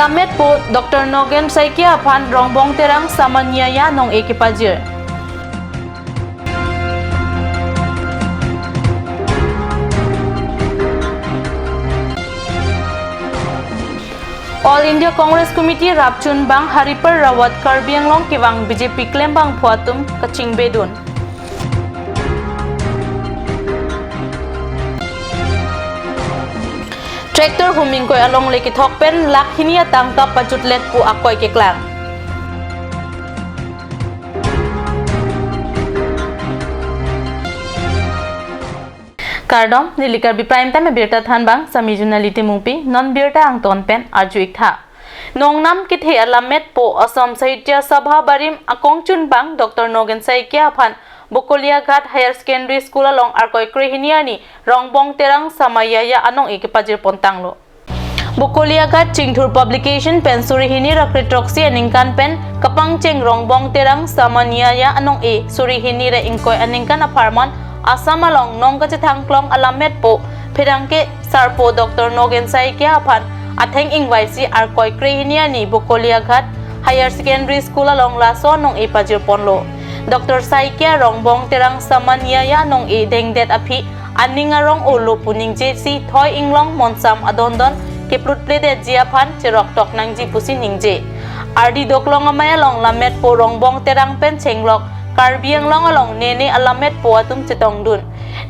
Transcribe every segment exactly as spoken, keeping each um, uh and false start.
Alammetpo Doctor Nogen Saikia aphan Rongbong Terang Samman Nyaya anong-e kepajir. All India Congress Committee rapchunbang Haripar Rawat Karbi Anglong kevang B J P klembangpo atum kachingbedun. Tractor hum ingkoi alongle kethok pen lakh hini atangka pajutlet pu akoi keklang. Kardom, neli Karbi Prime Time abirta thanbang, Sami Junali Timungpi, non birta angton pen arju-ik tha. Nongnam kethe alammetpo Assam Sahitya Sabha barim akongchunbang Doctor Nogen Saikia aphan Bokolia Ghat Higher Secondary School along Arkoi krehini arni Rongbong Terang Samman Nyaya anong-e kepajir pontanglo. Bokolia Ghat Chingthur Publication pen suri hini ra kre throksi aningkan pen kapangcheng Rongbong Terang Samman Nyaya anong-e suri hini ra ingkoi aningkan apharman Assam along nong kachethang klong alammetpo pherangke sarpo Doctor Nogen Saikia aphan atheng ingvaisi Arkoi krehini arni Bokolia Ghat Higher Secondary School along laso anong-e pajir ponlo. Doctor Saikia Rongbong Terang Samman Nyaya anong-e dengdet aphi aning arong olo pu ningjesi thoi inglong monsam adondon keplutpledetji aphan cheroktok nangji pusi ningje. Ardi doklong amei along lammetpo Rongbong Terang pen chenglok Karbi Anglong along nene alammetpo atum chetongdun.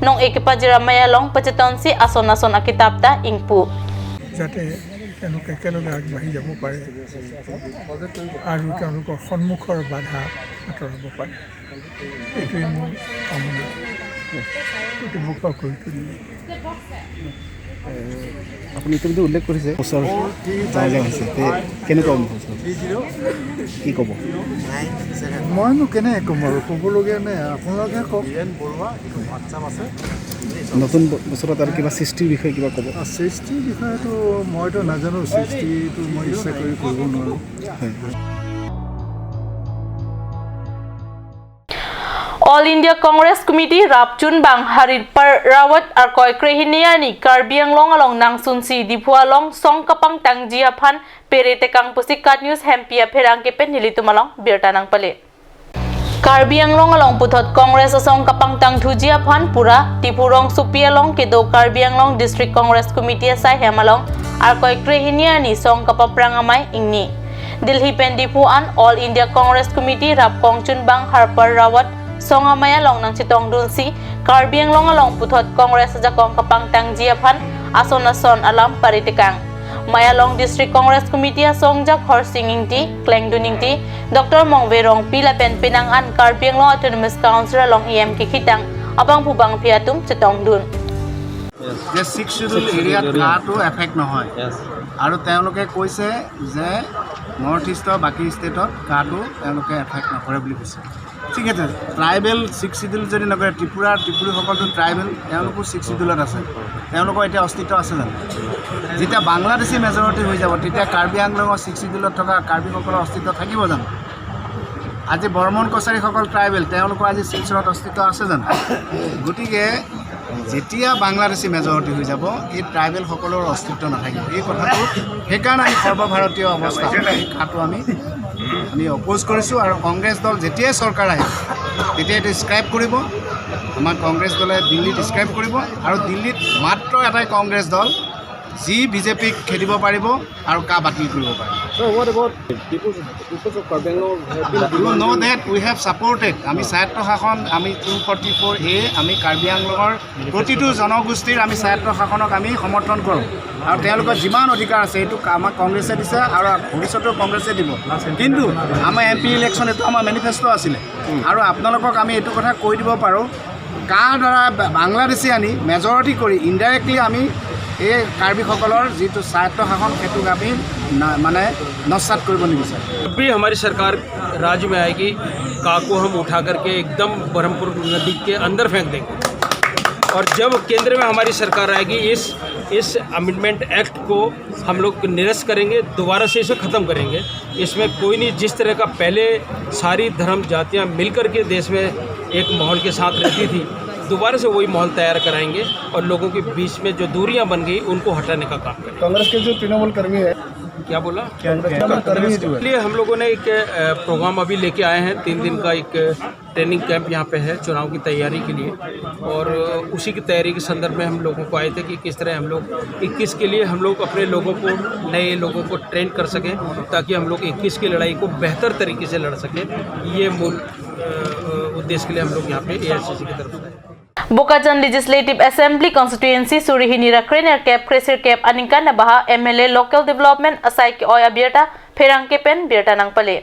Nong-e kepajir amei along pachetonsi ason ason akitap ta ingpu. যাতে তেওঁলোকে একেলগে আগবাঢ়ি যাব পাৰে আৰু তেওঁলোকৰ সন্মুখৰ বাধা আঁতৰাব পাৰে। এইটোৱে মোৰ কামনা। কৰ্তৃপক্ষ কৰি তুলিলে। আপুনি ইতিমধ্যে উল্লেখ কৰিছে ওচৰ যাওঁ যাওঁ হৈছে। তে কেনেকুৱা অনুভৱ? কি ক'ব? মইনো কেনেকে ক'ম আৰু, ক'বলগীয়া নাই, আপোনালোকে কওক। নতুন ব-, বছৰত আৰু কিবা সৃষ্টিৰ বিষয়ে কিবা ক'ব? আ, সৃষ্টিৰ বিষয়েতো মইতো নাজানো, সৃষ্টিটো মই ইচ্ছা কৰি কৰিব নোৱাৰোঁ। হয়। All India Congress Committee rapchunbang Haripar Rawat Arkoi krehini arni Karbi Anglong along nangsunsi Diphu along song kapangtangji aphan pere tekang pusi KAT News hempi apherangke pen nelitum along birta nangpale. Karbi Anglong along puthot Congress asong kapangtangthuji aphan pura Diphu rongsopi along kedo Karbi Anglong District Congress Committee asai hem along Arkoi krehini arni song kapaprang amei ingni. Delhi pen Diphu an All India Congress Committee rapkongchunbang Haripar Rawat song amei along nangchetongdunsi Karbi Anglong along puthot Congress ajakong kapangtangji aphan ason ason alam pare tekang. Mei along District Congress Committee asongjak Horsing Ingti, Klengdun Ingti, Doctor Mongve Rongpi lapen penang an Karbi Anglong Autonomous Council along E M kekhitang abangphu bangphi atum chetongdun. যে six schedule এৰিয়াত কাটো এফেক্ট নহয়। আৰু তেওঁলোকে কৈছে যে নৰ্থ ইষ্টৰ বাকী ষ্টেটত কাটো তেওঁলোকে এফেক্ট নকৰে বুলি কৈছে। ঠিক আছে, ট্ৰাইবেল ছিক্স শ্বিডিউল যদি নকৰে, ত্ৰিপুৰাৰ, ত্ৰিপুৰীসকলতো ট্ৰাইবেল, তেওঁলোকো ছিক্স শ্বিডিউলত আছে, তেওঁলোকৰ এতিয়া অস্তিত্ব আছে জানো? যেতিয়া বাংলাদেশী মেজৰিটি হৈ যাব, তেতিয়া কাৰ্বি আংলঙৰ ছিক্স শ্বিডিউলত থকা কাৰ্বিসকলৰ অস্তিত্ব থাকিব জানো? আজি বৰ্মন কছাৰীসকল ট্ৰাইবেল, তেওঁলোকৰ আজি শিলচৰত অস্তিত্ব আছে জানো? গতিকে যেতিয়া বাংলাদেশী মেজৰিটি হৈ যাব, এই ট্ৰাইবেলসকলৰ অস্তিত্ব নাথাকিব। এই কথাটো সেইকাৰণে আমি সৰ্বভাৰতীয় অৱস্থা, এই কথাটো আমি, আমি অপ'জ কৰিছোঁ। আৰু কংগ্ৰেছ দল যেতিয়াই চৰকাৰ আহিব, তেতিয়াই এইটো স্ক্ৰেপ কৰিব। আমাৰ কংগ্ৰেছ দলে দিল্লীত স্ক্ৰেপ কৰিব। আৰু দিল্লীত মাত্ৰ এটাই কংগ্ৰেছ দল, যি বিজেপিক খেদিব পাৰিব আৰু কা বাতিল কৰিব পাৰিব। Sir, what about people, people of Karbi Anglong have been You know that we have supported, আমি স্বায়ত্ত শাসন, আমি টু ফৰ্টি ফ'ৰ এ, আমি কাৰ্বি আংলঙৰ প্ৰতিটো জনগোষ্ঠীৰ আমি স্বায়ত্ত শাসনক আমি সমৰ্থন কৰোঁ। আৰু তেওঁলোকৰ যিমান অধিকাৰ আছে, এইটো আমাক কংগ্ৰেছে দিছে আৰু ভৱিষ্যতেও কংগ্ৰেছে দিব। কিন্তু আমাৰ এম পি ইলেকশ্যন এইটো আমাৰ মেনিফেষ্টো আছিলে। আৰু আপোনালোকক আমি এইটো কথা কৈ দিব পাৰোঁ, কাৰ দ্বাৰা বা-, বাংলাদেশী আনি মেজৰিটি কৰি ইনডাইৰেক্টলি আমি এই কাৰ্বিসকলৰ যিটো স্বায়ত্ত শাসন, সেইটোক আমি না-, মানে নস্যাৎ কৰিব নিবিচাৰোঁ। जब भी हमारी सरकार राज्य में आएगी, का को हम उठा करके एकदम ब्रह्मपुत्र नदी के अंदर फेंक देंगे। और जब केंद्र में हमारी सरकार आएगी, इस, इस अमेंडमेंट एक्ट को हम लोग निरस्त करेंगे, दोबारा से इसे ख़त्म करेंगे। इसमें कोई नहीं, जिस तरह का पहले सारी धर्म जातियां मिल करके देश में एक माहौल के साथ रहती थी, दोबारा से वही माहौल तैयार कराएंगे और लोगों के बीच में जो दूरियां बन गई, उनको हटाने का काम करेंगे। कांग्रेस के जो तृणमूल कर्मी है, क्या बोला? क्या, क्या, क्या, इसलिए हम लोगों ने एक, अ, प्रोग्राम अभी लेके आए हैं, तीन दिन का एक ट्रेनिंग कैंप यहाँ पे है चुनाव की तैयारी के लिए, और उसी की तैयारी के संदर्भ में हम लोगों को आए थे कि किस तरह हम लोग इक्कीस के लिए हम लोग अपने लोगों को, नए लोगों को ट्रेन कर सकें, ताकि हम लोग इक्कीस की लड़ाई को बेहतर तरीके से लड़ सकें। ये मूल, अ, अ, उद्देश्य के लिए हम लोग यहाँ पे एआईसीसी की तरफ से आए। Bokajan Legislative Assembly Constituency suri hini ra krenerkep kresirkep aningkan abaha M L A Local Development asai ke-oi abirta pherangke pen birta nangpale.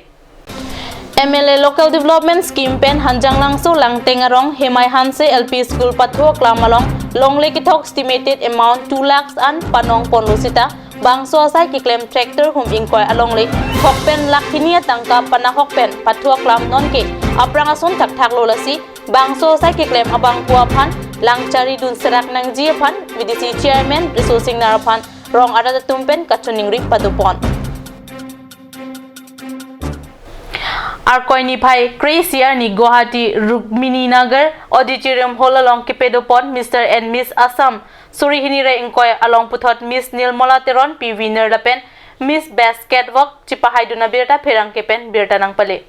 M L A Local Development Scheme pen Hanjanglangso Langteng arong Hemai Hanse L P School pathu aklam along longle kethok estimated amount two lakhs an panong ponlo sita bangso asai keklem tractor hum ingkoi alongle thok pen lakh hini atangka panahok pen pathu aklam nonke aphrang ason thakthak lo, lasi bangso asai keklem abangphu aphan langchari dun serak nangji aphan V D C Chairman Riso Singnar aphan rong arat atum pen kachiningri padopon. Arkoi niphai kre-isi arni Guwahati Rukmini Nagar Auditorium Hall along kepedopon Mister and Miss Assam suri hini ra ingkoi along puthot Miss Nirmala Teronpi winner lapen Miss Best Catwalk chipahaidun abirta pherangke pen birta nangpale.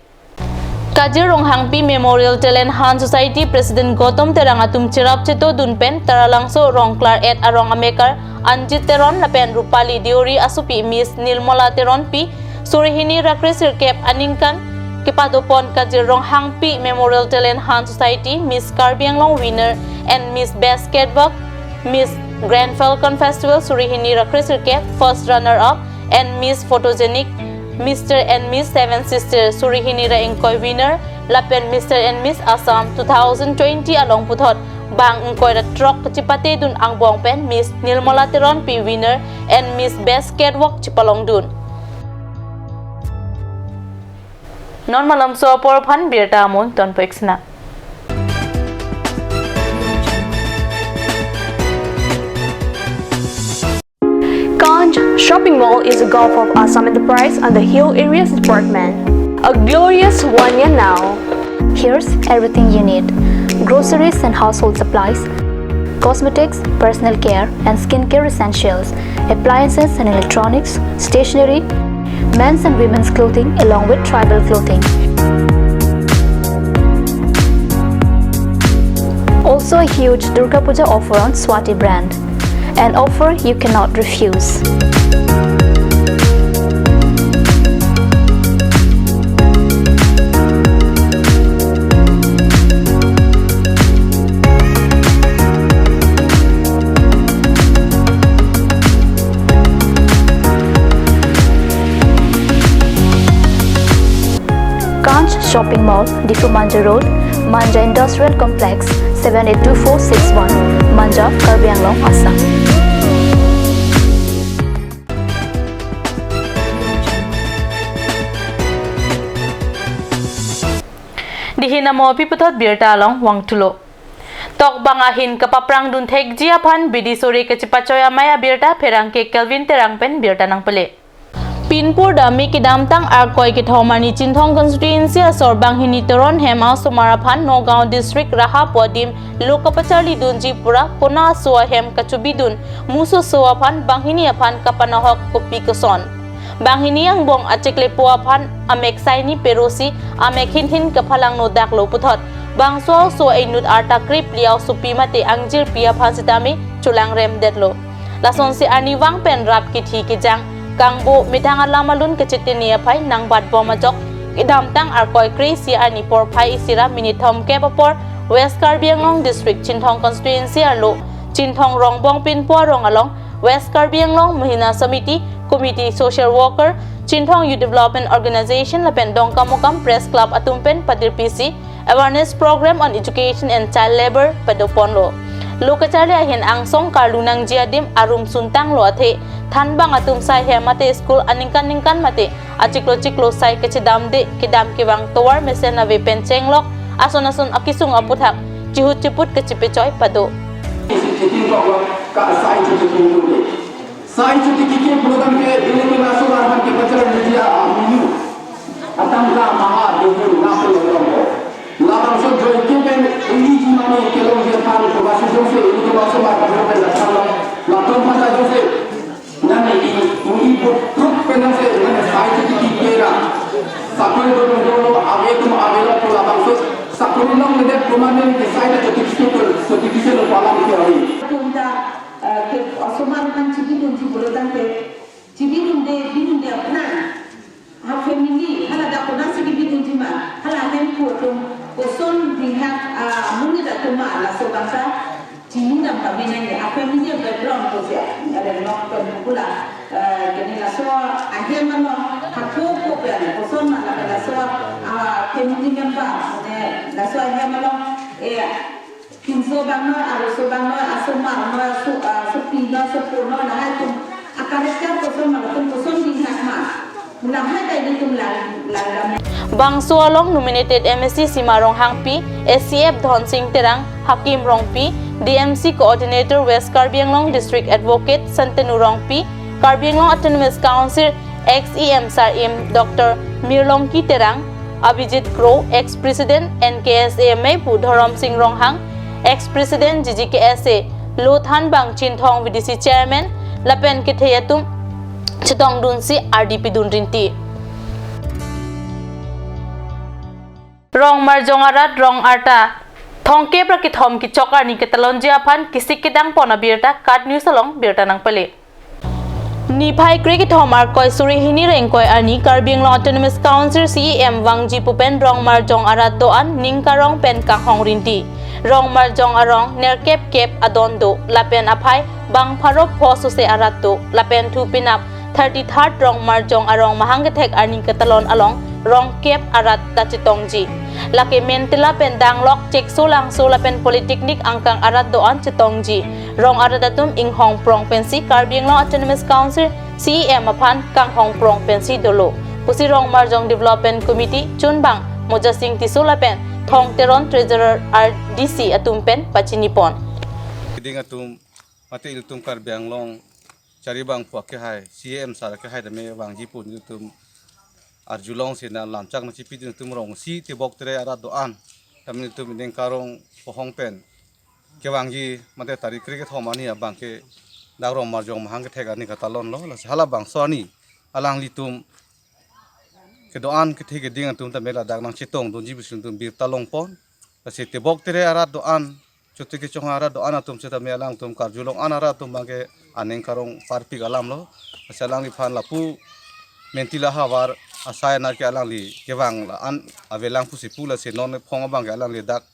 Kajir Ronghangpi Memorial Talent Hunt Society President Gautam Terang atum cherap chetodun pen Taralangso Rongklar et arong amekar Anjit Teron lapen Rupali Deori asopi Miss Nirmala Teronpi suri hini ra kresirkep aningkan kepadopon Kajir Ronghangpi Memorial Talent Hunt Society Miss Karbi Anglong winner and Miss Best Catwalk, Miss Grand Falcon Festival suri hini ra kresirkep first runner up, and Miss Photogenic, Mister and Miss Seven Sister suri hini ra ingkoi winner lapen Mister and Miss Assam two thousand twenty along puthot bang ingkoi ra throk kachipatedun angbong pen Miss Nirmala Teronpi winner and Miss Best Catwalk chipalongdun. Non malomso apor aphan birta amung tonpo-ik sina. Kanch Shopping Mall is a gulf of Assam Enterprise and the Hill Areas Department. A glorious one year now. Here's everything you need: groceries and household supplies, cosmetics, personal care and skincare essentials, appliances and electronics, stationery, men's and women's clothing along with tribal clothing. Also a huge Durga Puja offer on Swati brand. An offer you cannot refuse. Kanch Shopping Mall, Diphu Manja Road, Manja Industrial Complex, seven eight two four six one, Manja, Karbi Anglong, Assam. Dihin amo pi puthot birta along vangthulo. Tokbang ahin kapaprang dun thekji aphan bidi sore kachipachoi amei abirta pherangke Kelvin Terang pen birta nangpale. Pinpur dami kedamtang Arkoi kethom arni Chinthong constituency asor banghini Teron hem asomar aphan Nagaon district raha pu adim lo kapacharli dunji pura kona aso ahem kachobidun musoso aphan banghini aphan kapanahok kopi koson. Banghini angbong achiklepo aphan amek saini perosi amek hinhin kaphalangno daklo puthot bangso aso inut arta krip liau sopi mate angjirpi aphan sitame cholangrem detlo. Lasonsi arnivang pen rap kithi kejang kangbo methang alam alun kachetini aphai nangbatbom ajok kedamtang Arkoi kre-isi arni porphai isi ra minit thomkep apor West Karbi Anglong District Chinthong Constituency arlo Chinthong Rongbong Pinpo arong along West Karbi Anglong Mahila Samiti, Committee, Social Worker, Chinthong Youth Development Organization lapen Dongkamukam Press Club atum pen padirpisi awareness program on education and child labour padoponlo. Lo kacharli ahin angsong karlu nangji adim arum suntanglo athe thanbang atum sai hem mate school aningkan ningkan mate achiklo chiklo sai kachedamde kedam kevang tovar mesen ave pen chenglok ason ason akesung aputhak chihut chiput kachipechoi pado. Sai chuti kiki prodam ke ini ke laso larhan ke pacar media aminu. Atam la maha duhur na pun lombo. Labangso joike pen ini jimani kelong je than ko basu jose ini ke laso larhan ke la than la. La tom pata jose. Nani i, i bu truk penang Tumta, eh, ke osomar aphan chibidunji pulo tangte, chibidunde, bidunde aphan, ha family, hala dak konatsi kebidunji ma, hala ahemphu atum, koson bihak, ah, amonit atum ma, laso abangta, chinidam kami nangji, a family background ko siya, ada nok pen pula, eh, kene laso ahem along, hako ko pen, koson ma lapen laso, ah, family member, ne laso ahem along, eh, pinso abang noi, arloso abang noi, asomar noi, aso, ah, asopi noi, asopo noi, lahai atum, a character koson ma, latum koson bihak ma, lahai ta ilitum lang, langdam. Bangso along nominated M A C Sima Ronghangpi, A C F Dhonsing Terang, Hakim Rongpi, D M C Coordinator West Karbi Anglong District Advocate Santanu Rongpi, Karbi Anglong Autonomous Council ex E M Sar-im Doctor Mirlongki Terang, Abhijit Kro, ex President N K S A Meipu Dhorom Sing Ronghang, ex President G G K S A Lothanbang Chinthong, V D C Chairman, lapen kethe atum chetongdunsi ardi pidun rinti. Rong Marjong arat rong arta thongkep ra kethom kechok arni ketalonji aphan kesik kedang pon abirta KAT News along birta nangpale. Niphai kre kethom Arkoi suri hini ra ingkoi arni Karbi Anglong Autonomous Council C E M vangji pu pen Rong Marjong arat do-an ning karong pen kanghong rinti. Rong Marjong arong nerkep kep adon do, lapen aphai bang pharo pho sose arat do, lapen thu penap thirty-third Rong Marjong arong mahang kethek arni ketalon along rong kep arat ta chetongji. Lake Mentila pen Danglok, Chekso Langso lapen Polytechnic angkang arat do-an chetongji. Rong arat atum inghong prong pensi Karbi Anglong Autonomous Council C E M aphan kanghong prong pensi dolo pusi Rong Marjong Development Committee chunbang Mojasing Tisso lapen Thong Teron, Treasurer R D C atum pen pachini pon. Keding atum mate ilitum Karbi Anglong chari bang pu akehai, C E M sar akehai tame vangji pu nelitum arjulongsi na lamchak nangchipidun atum rong isi tebok tere arat do-an tame nelitum ining karong pohong pen kevangji mate tarik kre kethom arni abang ke dak Rong Marjong mahang kethek arni katalon lo, lasi halabangso arni alanglitum kedo-an kethe keding atum tame ladak nangchetongdunji pusi nelitum birta longpon. Lasi tebok tere arat do-an, chotiki chonghong arat do-an atum setame alangtum karjulong an arat atum abang ke aning karong parpik alam lo. Lasi alangliphan lapu Mentila havar asai na ke alangli kevang la-an avelang pusi pu, lasi non phong abang ke alangli dak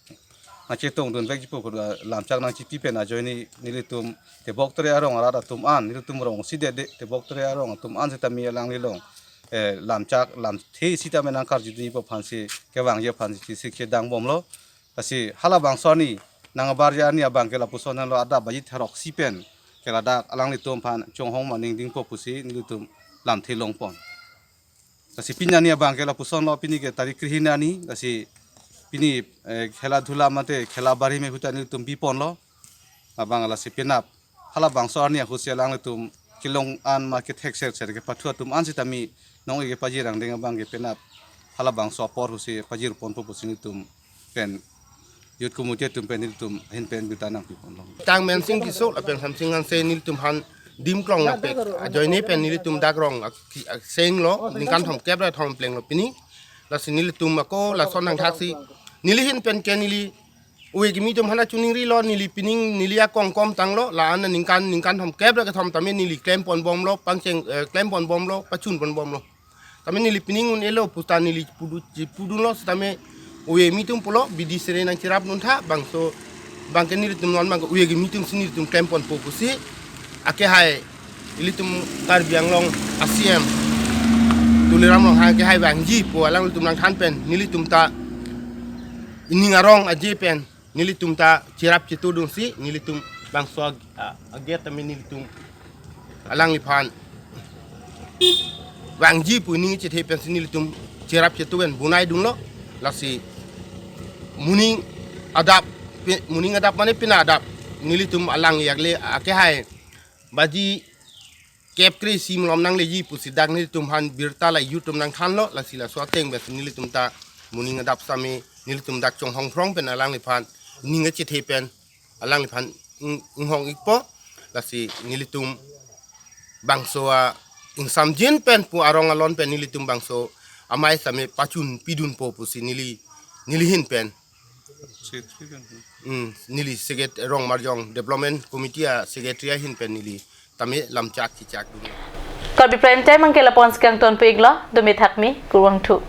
nangchetongdun vekji pu pu lamchak nangchipi pen ajoine nelitum tebok tere arong arat atum an, nelitum rong isi dede tebok tere arong atum an setame alangli along, eh, lamchak lamthe sitame nangkarjudunji pu aphansi kevangji aphansi kesik kedang bomlo. Lasi halabangso arni nangbarja arni abang ke lapuson lo, adap baji therok si pen ke ladak alanglitum aphan chonghong maning dingpo pusi nelitum lamthe longpon. Lasi pini arni abang ke lapuson lo, pini ke tarik kre hini arni, lasi pini, eh, khela dhula mate khela bari me huta nelitum biponlo. Abang lasi penap halabangso arni ahutsi alanglitum kelong an ma kethek ser ser kepathu atum an setame nong-e kepajir angdeng abang ke penap halabangso apor ahutsi pajirponpo pusi nelitum pen Youth Committee atum pen nelitum ahin pen birta nangpiponlo. Tang Mensing Tisso lapen Samsing Hanse nelitum aphan dim klong nangpek ajoine pen nelitum dak rong ak-, ak-, seng lo, ningkan thomkep ra thompleng lo pini. Lasi nelitum ako lason nangthaksi neli ahin pen ke neli ove kimi atum aphan chuning rilo, neli pining neli akong kom tanglo, la-an ningkan, ningkan thomkep ra kethom tame neli klempon bomlo, pangcheng, eh, klempon bomlo, pachunpon bomlo. Tame neli pining un-elo puta neli pudu, pudunlo setame ove kimi atum pulo, bidi sere nangcherapdun tha, bangso abang ke nelitum non abang ke ove kimi atum si nelitum klemponpo pusi akehai ilitum Karbi Anglong a C M Tuliram Ronghang akehai vangji pu alanglitum nangthan pen nelitum ta ining arong aje pen nelitum ta cherap chetudunsi nelitum bangso ag-, a-, aget tame nelitum alangliphan vangji pu ining chethe pensi nelitum cherap chetu pen bonaidunlo. Lasi moning adap, pi-, moning adap mane pina adap nelitum alang yakle akehai baji kep kre isi malom nangleji pusi dak nelitum aphan birta la youth atum nangthanlo. Lasi laso ateng pen nelitum ta moning adap same nelitum dak chonghong phrong pen alangliphan ning chethe pen alangliphan ing-, inghong ikpo. Lasi nelitum bangso a-ingsamjin pen pu arong alon pen nelitum bangso amei same pachunpidunpo pusi neli, neli ahin pen Secretary kan. Hmm, neli secret Rongmarjong Development Committee a secretary ahin pen neli tame lamchak chichak dun. Karbi Prime Time angke lapon skangton pu iklo, dumi thakmi, kurvangthu.